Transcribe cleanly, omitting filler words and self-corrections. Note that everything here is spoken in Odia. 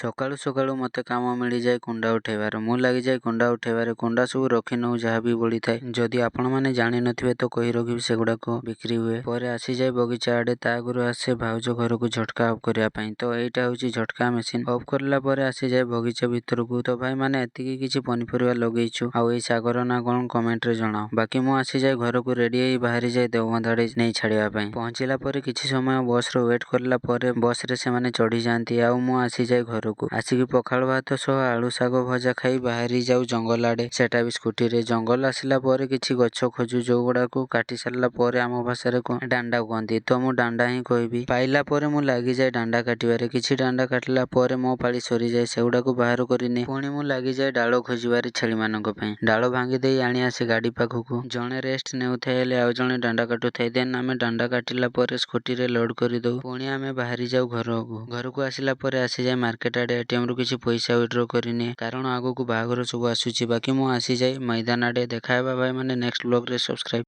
ସକାଳୁ ସକାଳୁ ମୋତେ କାମ ମିଳିଯାଏ କୁଣ୍ଡା ଉଠେଇବାର। ମୁଁ ଲାଗିଯାଏ କୁଣ୍ଡା ଉଠେଇବାରେ। କୁଣ୍ଡା ସବୁ ରଖିନେଉ ଯାହା ବି ବଳିଥାଏ। ଯଦି ଆପଣମାନେ ଜାଣିନଥିବେ ତ କହି ରଖିବି, ସେଗୁଡ଼ାକ ବିକ୍ରି ହୁଏ। ପରେ ଆସିଯାଏ ବଗିଚା ଆଡ଼େ। ତା ଆଗରୁ ଆସେ ଭାଉଜ ଘରକୁ ଝଟକା ଅଫ୍ କରିବା ପାଇଁ। ତ ଏଇଟା ହେଉଛି ଝଟକା ମେସିନ୍। ଅଫ୍ କରିଲା ପରେ ଆସିଯାଏ ବଗିଚା ଭିତରକୁ। ତ ଭାଇମାନେ, ଏତିକି କିଛି ପନିପରିବା ଲଗେଇଛୁ। ଆଉ ଏଇ ଶାଗର ନାଁ କ'ଣ କମେଣ୍ଟରେ ଜଣାଅ। ବାକି ମୁଁ ଆସିଯାଏ ଘରକୁ, ରେଡ଼ି ହେଇ ବାହାରିଯାଏ ଦେଓବନ୍ଧ ଆଡ଼େ ନେଇ ଛାଡ଼ିବା ପାଇଁ। ପହଞ୍ଚିଲା ପରେ କିଛି ସମୟ ବସ୍ର ୱେଟ୍ କରିଲା ପରେ ବସ୍ରେ ସେମାନେ ଚଢ଼ିଯାଆନ୍ତି ଆଉ ମୁଁ ଆସିଯାଏ ଘରକୁ। ଆସିକି ପଖାଳ ଭାତ ସହ ଆଳୁ ଶାଗ ଭଜା ଖାଇ ବାହାରି ଯାଉ ଜଙ୍ଗଲ ଆଡ଼େ, ସେଟା ବି ସ୍କୁଟିରେ। ଜଙ୍ଗଲ ଆସିଲା ପରେ କିଛି ଗଛ ଖୋଜୁ, ଯୋଉଗୁଡ଼ାକୁ କାଟି ସାରିଲା ପରେ ଆମ ଭାଷାରେ ଦାଣ୍ଡା କୁହନ୍ତି। ତ ମୁଁ ଦାଣ୍ଡା ହିଁ କହିବି। ପାଇଲା ପରେ ମୁଁ ଲାଗିଯାଏ ଦାଣ୍ଡା କାଟିବାରେ। କିଛି ଦାଣ୍ଡା କାଟିଲା ପରେ ମୋ ପାଳି ସରିଯାଏ, ସେଗୁଡ଼ାକୁ ବାହାର କରିନିଏ। ପୁଣି ମୁଁ ଲାଗିଯାଏ ଡାଳ ଖୋଜିବାରେ ଛେଳିମାନଙ୍କ ପାଇଁ। ଡାଳ ଭାଙ୍ଗି ଦେଇ ଆଣି ଆସେ ଗାଡ଼ି ପାଖକୁ। ଜଣେ ରେଷ୍ଟ ନେଉଥାଏ ହେଲେ ଆଉ ଜଣେ ଦାଣ୍ଡା କାଟୁଥାଏ। ଦେନ୍ ଆମେ ଦାଣ୍ଡା କାଟିଲା ପରେ ସ୍କୁଟିରେ ଲୋଡ୍ କରିଦଉ। ପୁଣି ଆମେ ବାହାରି ଯାଉ ଘରକୁ। ଘରକୁ ଆସିଲା ପରେ ଆସିଯାଏ ମାର୍କେଟ ଆଡ଼େ। ଏଟିଏମ୍ରୁ କିଛି ପଇସା ୱିଡ୍ର କରିନିଏ, କାରଣ ଆଗକୁ ବାହାଘର ସବୁ ଆସୁଛି। ବାକି ମୁଁ ଆସିଯାଏ ମଇଦାନ ଆଡ଼େ। ଦେଖା ହେବା ଭାଇମାନେ ନେକ୍ସଟ ବ୍ଲଗ୍ରେ। ସବସ୍କ୍ରାଇବ୍।